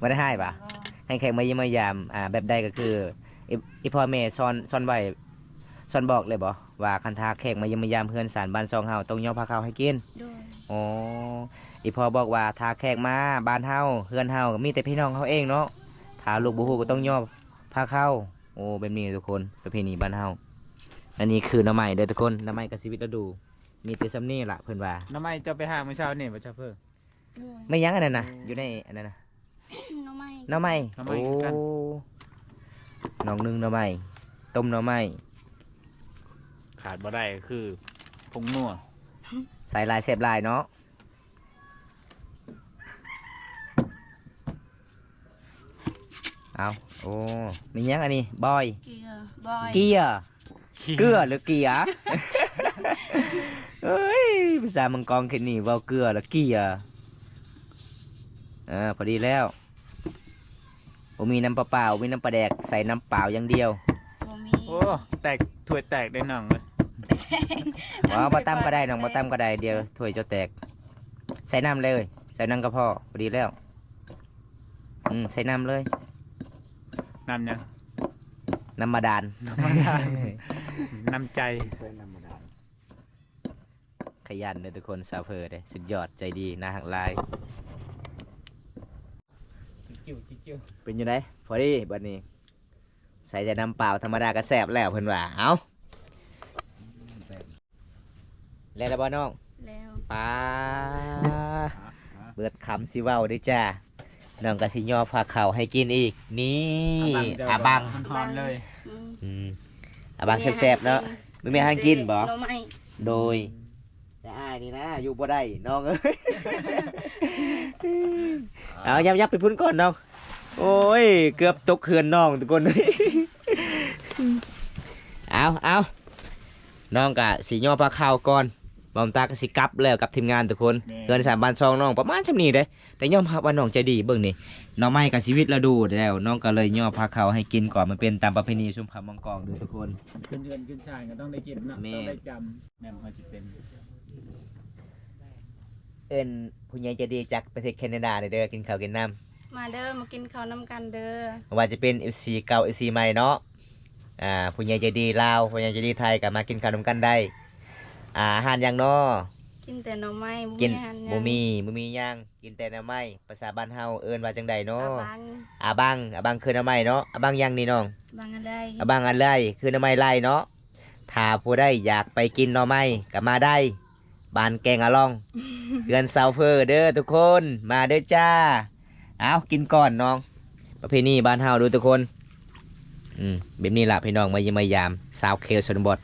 ບໍ່ ບໍ່ໄດ້ຮ້າຍຫວາ? ບໍ່. ໃຫ້ແຂກມາຢ້ຽມມາຢາມ ອ່າ ແບບໃດກໍຄື ອີ່ ອີ່ພໍ່ແມ່ສອນ ສອນໄວ້ ສອນບອກເລີຍບໍ່ ວ່າຄັນຖ້າແຂກມາຢ້ຽມມາຢາມເຮືອນຊານບ້ານຊ່ອງເຮົາ ຕ້ອງຍໍພາເຂົ້າໃຫ້ກິນ? ໂດຍ. ອໍ ອີ່ພໍ່ບອກວ່າ ຖ້າແຂກມາບ້ານເຮົາ ເຮືອນເຮົາ ກໍມີແຕ່ພີ່ນ້ອງເຮົາເອງເນາະ ຖ້າລູກບໍ່ຮູ້ກໍຕ້ອງຍໍພາເຂົ້າ. ໂອ້ ແບບນີ້ທຸກຄົນ ປະເພນີບ້ານເຮົາ. ອັນນີ້ຄືໜໍ່ໄມ້ເດີທຸກຄົນ ໜໍ່ໄມ້ກັບຊີວິດລະດູ ມີແຕ່ຊ່ຳນີ້ລະເພິ່ນວ່າ. ໜໍ່ໄມ້ເຈົ້າໄປຫາມື້ເຊົ້ານີ້ບໍ່ ຊາວເຟີ? ໂດຍ. ແມ່ນຫຍັງອັນນັ້ນນະ? ໂອ້ ຢູ່ໃນອັນນັ້ນນະ ໜໍ່ໄມ້ ໜໍ່ໄມ້. ໜໍ່ໄມ້ຄືກັນ. ໂອ້ ນ້ອງໜຶ່ງໜໍ່ໄມ້ ຕົ້ມໜໍ່ໄມ້. ຂາດບໍ່ໄດ້ກໍຄືຜົງນົວ. ໃສ່ຫຼາຍແຊບຫຼາຍເນາະ. ເອົາ ໂອ້ ແມ່ນຫຍັງອັນນີ້? ບອຍ ເກືອ ບອຍ ເກືອ ເກືອ ເກືອ ຫຼືເກືອ? ເອີຍ ພາສາເມືອງກອງເຂດນີ້ເວົ້າເກືອ ແລ້ວເກືອ. ເອີ ພໍດີແລ້ວ. ບໍ່ມີນ້ຳປະປາ ບໍ່ມີນ້ຳປາແດກ ໃສ່ນ້ຳເປົ່າຢ່າງດຽວ. ບໍ່ມີ. ໂອ້ ແຕກ ຖ້ວຍແຕກເດ້ນ້ອງເອີຍ. ບໍ່ ບໍ່ຕຳກໍໄດ້ນ້ອງ ບໍ່ຕຳກໍໄດ້ ດຽວຖ້ວຍເຈົ້າແຕກ. ໃສ່ນ້ຳເລີຍ ໃສ່ນ້ຳກໍພໍ ພໍດີແລ້ວ. ອືມ ໃສ່ນ້ຳເລີຍ. ນ້ຳຫຍັງ? ນ້ຳບາດານ ນ້ຳບາດານ ນ້ຳໃຈ ໃສ່ນ້ຳບາດານ. ຂະຫຍັນເດີທຸກຄົນ ຊາວເຟີເດ້ ສຸດຍອດ ໃຈດີ ໜ້າຮັກຫຼາຍ. ເປັນຈັ່ງໃດ? ພໍດີບັດນີ້ ໃສ່ແຕ່ນ້ຳເປົ່າທຳມະດາກໍແຊບແລ້ວເພິ່ນວ່າ. ເອົ້າ ແລ້ວລະບໍ່ນ້ອງ? ແລ້ວ. ປາ ເບິດຄຳຊິເວົ້າເດ້ຈ້າ. ນ້ອງກໍຊິຍໍພາເຂົ້າໃຫ້ກິນອີກ. ນີ້ ອາບັງ ອາບັງ ຮ້ອນໆເລີຍ. ອືມ ອືມ ອາບັງແຊບໆເນາະ. ແມ່ຫາກິນບໍ່? ໜໍ່ໄມ້. ໂດຍ. ແຕ່ອ້າຍນີ້ນະ ຢູ່ບໍ່ໄດ້ນ້ອງເອີຍ. ເອົາ ຍັບໆໄປພຸ້ນກ່ອນນ້ອງ. ໂອ້ຍ ເກືອບຕົກເຮືອນນ້ອງທຸກຄົນ. ເອົາ ເອົາ ນ້ອງກະຊິຍໍພາເຂົ້າກ່ອນ ບ່າວຕາກະຊິກັບແລ້ວກັບທີມງານທຸກຄົນ. ແມ່ນ. ເຮືອນຊານບ້ານຊ່ອງນ້ອງປະມານຊ່ຳນີ້ເດ້ ແຕ່ຍອມຮັບວ່ານ້ອງໃຈດີ. ເບິ່ງນີ້ ໜໍ່ໄມ້ກໍຊີວິດລະດູແລ້ວ ນ້ອງກໍເລີຍຍໍພາເຂົ້າໃຫ້ກິນກ່ອນ. ມັນເປັນຕາມປະເພນີຊຸມເຜົ່າມັງກອງເດີທຸກຄົນ. ຂຶ້ນເຮືອນຂຶ້ນຊານກໍຕ້ອງໄດ້ກິນເນາະ. ແມ່ນ. ຕ້ອງໄດ້ຈຳ. ແມ່ນ ເຮົາຊິເປັນ ເອີ້ນຜູ້ໃຫຍ່ໃຈດີຈາກປະເທດແຄນາດາເດີ ກິນເຂົ້າກິນນ້ຳ. ມາເດີ ມາກິນເຂົ້ານຳກັນເດີ. ບໍ່ວ່າຈະເປັນເອັຟຊີເກົ່າ ເອັຟຊີໃໝ່ເນາະ ອ່າ ຜູ້ໃຫຍ່ໃຈດີລາວ ຜູ້ໃຫຍ່ໃຈດີໄທ ກໍມາກິນເຂົ້ານຳກັນໄດ້. ອ່າ ອາຫານຫຍັງນໍ? ກິນແຕ່ໜໍ່ໄມ້ ບໍ່ມີອາຫານຫຍັງ. ບໍ່ມີ ບໍ່ມີຫຍັງ ກິນແຕ່ໜໍ່ໄມ້. ພາສາບ້ານເຮົາເອີ້ນວ່າຈັ່ງໃດນໍ? ອາບັງ ອາບັງ ອາບັງຄືໜໍ່ໄມ້ເນາະ. ອາບັງຫຍັງນີ້ນ້ອງ? ອາບັງອາໄລ ອາບັງອາໄລ ຄືໜໍ່ໄມ້ໄລ່ເນາະ. ຖ້າຜູ້ໃດຢາກໄປກິນໜໍ່ໄມ້ກໍມາໄດ້ ບ້ານແກງອາລອງ ເຮືອນຊາວເຟີເດີທຸກຄົນ ມາເດີຈ້າ. ເອົາ ກິນກ່ອນນ້ອງ ປະເພນີບ້ານເຮົາເດີທຸກຄົນ. ອືມ ແບບນີ້ລະພີ່ນ້ອງ ມາຢ້ຽມມາຢາມ ຊາວເຂດຊົນນະບົດ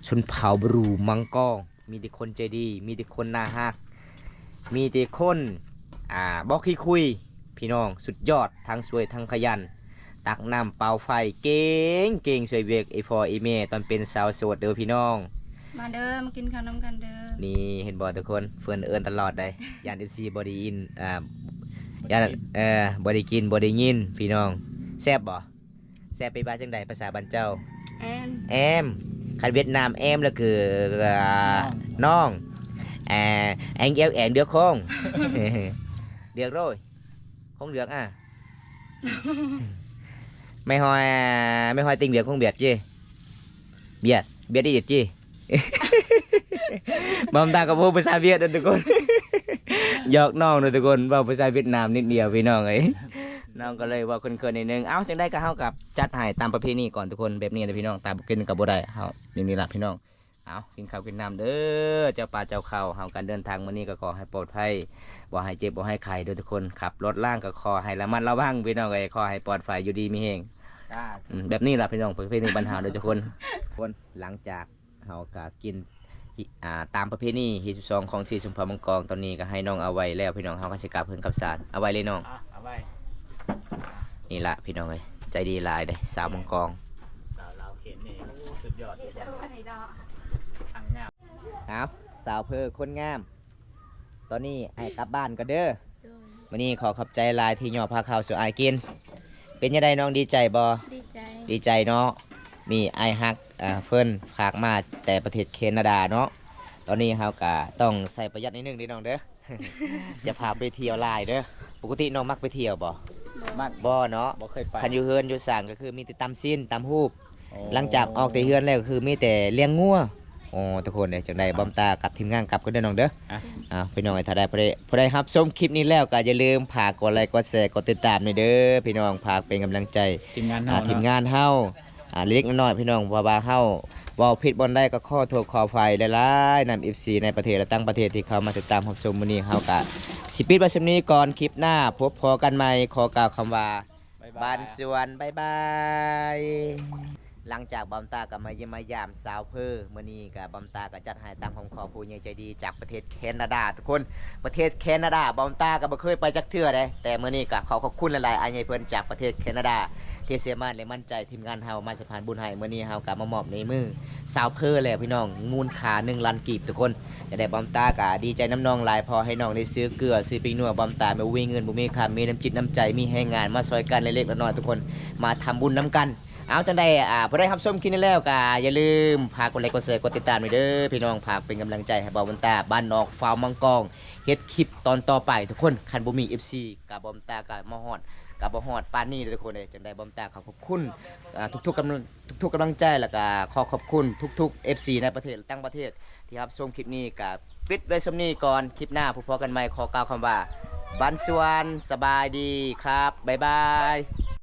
ຊົນເຜົ່າບຣູມັງກອງ ມີແຕ່ຄົນໃຈດີ ມີແຕ່ຄົນໜ້າຮັກ ມີແຕ່ຄົນ ອ່າ ບໍ່ຂີ້ຄຸຍ ພີ່ນ້ອງ ສຸດຍອດ ທັງຊ່ວຍທັງຂະຫຍັນ ຕັກນ້ຳເປົ່າໄຟ ເກັ່ງໆ ຊ່ວຍວຽກອີ່ພໍ່ອີ່ແມ່ຕອນເປັນສາວໂສດເດີພີ່ນ້ອງ. ມາເດີ ມາກິນເຂົ້ານຳກັນເດີ. ນີ້ເຫັນບໍ່ທຸກຄົນ ເພິ່ນເອີ້ນຕະຫຼອດໃດ໋ ຢ້ານເອັຟຊີບໍ່ໄດ້ຍິນ ອ່າ ຢ້ານ ເອີ ບໍ່ໄດ້ກິນ ບໍ່ໄດ້ຍິນພີ່ນ້ອງ. ແຊບບໍ່? ແຊບເປັນວ່າຈັ່ງໃດພາສາບ້ານເຈົ້າ? ແອມ ແອມ. ຄັນຫວຽດນາມແອມລະຄື ນ້ອງ ນ້ອງ ແອ ແອງແອວແອງເດືອກໂຄງ ເດືອກໂຣຍ ຄົງເດືອກອາ ໄມ້ຫອຍ ໄມ້ຫອຍຕິງບຽກຄົງບຽກເຈ ບຽດ ບຽດອີດເຈ. ບອມຕາກໍເວົ້າພາສາຫວຽດເດີທຸກຄົນ ຫຍອກນ້ອງເດີທຸກຄົນ ເວົ້າພາສາຫວຽດນາມນິດດຽວພີ່ນ້ອງເອີຍ. ນ້ອງກໍເລີຍເວົ້າເຂີນໆໜ້ອຍໜຶ່ງ. ເອົ້າ ຈັ່ງໃດກໍເຮົາກໍຈັດໃຫ້ຕາມປະເພນີກ່ອນທຸກຄົນ, ແບບນີ້ແຫຼະພີ່ນ້ອງ, ຕາມບໍ່ກິນກໍບໍ່ໄດ້, ເຮົານີ້ນີ້ລະພີ່ນ້ອງ. ເອົາ ກິນເຂົ້າກິນນ້ຳເດີ ເຈົ້າປ່າເຈົ້າເຂົາ. ເຮົາການເດີນທາງມື້ນີ້ກໍຂໍໃຫ້ປອດໄພ, ບໍ່ໃຫ້ເຈັບບໍ່ໃຫ້ໄຂ້ເດີທຸກຄົນ. ຂັບລົດລາງກໍຂໍໃຫ້ລະມັດລະວັງພີ່ນ້ອງເອີຍ, ຂໍໃຫ້ປອດໄພ ຢູ່ດີມີແຮງ. ສາທຸ. ອືມ ແບບນີ້ລະພີ່ນ້ອງ, ປະເພນີບ້ານເຮົາເດີທຸກຄົນ. ຄົນ ຫຼັງຈາກ ເຮົາກະກິນ ອ່າ ຕາມປະເພນີຮີດສິບສອງຂອງເຈຊຸມພາມັງກອງ. ຕອນນີ້ກະໃຫ້ນ້ອງອາໄວແລ້ວພີ່ນ້ອງ, ເຮົາກະຊິກັບເຮືອນກັບຊານ. ອາໄວເລີຍນ້ອງ. ອາ ອາໄວ. ນີ້ລະພີ່ນ້ອງເອີຍ, ໃຈດີຫຼາຍເດ້ ສາວມັງກອງ. ສາວລາວເຂດນີ້ ໂອ້ ສຸດຍອດ ສຸດຍອດ. ທັງງາມ. ເອົາ ສາວເພີຄົນງາມ. ຕອນນີ້ອ້າຍກັບບ້ານກ່ອນເດີ. ໂດຍ. ມື້ນີ້ຂໍຂອບໃຈຫຼາຍທີ່ຍໍພາເຂົ້າສູ່ອ້າຍກິນ. ເປັນຈັ່ງໃດນ້ອງ ດີໃຈບໍ່? ດີໃຈ. ດີໃຈເນາະ. ມີອ້າຍຮັກ ອ່າ ເພິ່ນຝາກມາແຕ່ປະເທດແຄນາດາເນາະ. ຕອນນີ້ເຮົາກະຕ້ອງໃສ່ປະຢັດໜ້ອຍໜຶ່ງເດີນ້ອງເດີ. ຢ່າພາໄປທ່ຽວຫຼາຍເດີ. ປົກກະຕິນ້ອງມັກໄປທ່ຽວບໍ່? ບໍ່. ບໍ່ເນາະ. ບໍ່ເຄີຍໄປ. ຄັນຢູ່ເຮືອນຢູ່ຊານກໍຄືມີແຕ່ຕຳຊີ້ນ ຕຳຫູບ. ໂອ້ ຫຼັງຈາກອອກແຕ່ເຮືອນແລ້ວກໍຄືມີແຕ່ລ້ຽງງົວ. ໂອ້ ທຸກຄົນເອີຍ, ຈັ່ງໃດ ອ່າ ບອມຕາກັບທີມງານກັບກ່ອນເດີນ້ອງເດີ. ອ່ະ ອ່າ ພີ່ນ້ອງເອີຍ ຖ້າໄດ້ ຜູ້ໃດ ຜູ້ໃດຮັບຊົມຄລິບນີ້ແລ້ວກໍຢ່າລືມຝາກກົດໄລ ກົດແຊ ກົດຕິດຕາມແດ່ເດີພີ່ນ້ອງ, ຝາກເປັນກຳລັງໃຈ ທີມງານເຮົາ ອ່າ ເນາະ ທີມງານເຮົາ ອ່າ ເລັກໆນ້ອຍໆພີ່ນ້ອງ. ເພາະວ່າເຮົາເວົ້າຜິດບ່ອນໃດກໍຂໍໂທດຂໍອະໄພຫຼາຍໆນຳ ເອັຟຊີ ໃນປະເທດ ແລະ ຕ່າງປະເທດທີ່ເຂົ້າມາຕິດຕາມຮັບຊົມ. ມື້ນີ້ເຮົາກໍຊິປິດໄວ້ສ່ຳນີ້ກ່ອນ, ຄລິບໜ້າພົບພໍ້ກັນໃໝ່. ຂໍກ່າວຄຳວ່າ ບາຍບາຍ ບ້ານສວນ ບາຍບາຍ. ຫຼັງຈາກບອມຕາກໍມາຢ້ຽມມາຢາມສາວເພີ, ມື້ນີ້ກໍບອມຕາກໍຈັດໃຫ້ຕາມຄຳຂໍຜູ້ໃຫຍ່ໃຈດີຈາກປະເທດແຄນາດາທຸກຄົນ. ປະເທດແຄນາດາ ບອມຕາກໍບໍ່ເຄີຍໄປຈັກເທື່ອເດ້, ແຕ່ມື້ນີ້ກໍຂໍຂອບຄຸນຫຼາຍໆ ອ້າຍໃຫຍ່ເພິ່ນຈາກປະເທດແຄນາດາ ທີ່ເຊື່ອໝັ້ນ ແລະ ໝັ້ນໃຈທີມງານເຮົາມາສະພານບຸນໃຫ້. ມື້ນີ້ເຮົາກໍມາມອບໃນມືສາວເພີແລ້ວພີ່ນ້ອງ, ມູນຄ່າໜຶ່ງລ້ານກີບທຸກຄົນ. ຈັ່ງໃດບອມຕາກໍດີໃຈນຳນ້ອງຫຼາຍ, ພໍໃຫ້ນ້ອງໄດ້ຊື້ເກືອຊື້ປິງນົວ. ບອມຕາບໍ່ມີເງິນບໍ່ມີຄຳ, ມີນ້ຳຈິດນ້ຳໃຈ, ມີແຮງງານມາຊ່ອຍກັນເລັກໆນ້ອຍໆທຸກຄົນ, ມາທຳບຸນນຳກັນ. ເອົາ ຈັ່ງໃດ ອ່າ ຜູ້ໃດຮັບຊົມຄລິບນີ້ແລ້ວກໍຢ່າລືມຝາກກົດໄລ ກົດແຊ ກົດຕິດຕາມແດ່ເດີພີ່ນ້ອງ, ຝາກເປັນກຳລັງໃຈໃຫ້ບ່າວບຸນຕາ ບ້ານນອກຟາວມັງກອງ ເຮັດຄລິບຕອນຕໍ່ໄປທຸກຄົນ. ຄັນບໍ່ມີ ເອັຟຊີ ກໍບອມຕາກໍມາຮອດ ກໍບໍ່ຮອດປານນີ້ເດີທຸກຄົນເອີຍ. ຈັ່ງໃດບອມຕາກໍຂອບຄຸນ ອ່າ ທຸກໆກຳລັງ ທຸກໆກຳລັງໃຈ ແລ້ວກໍຂໍຂອບຄຸນທຸກໆ ເອັຟຊີ ໃນປະເທດ ແລະ ຕ່າງປະເທດ ທີ່ຮັບຊົມຄລິບນີ້. ກໍປິດໄວ້ສ່ຳນີ້ກ່ອນ, ຄລິບໜ້າພົບພໍ້ກັນໃໝ່. ຂໍກ່າວຄຳວ່າ ບັນຊວນ ສະບາຍດີຄັບ ບາຍບາຍ.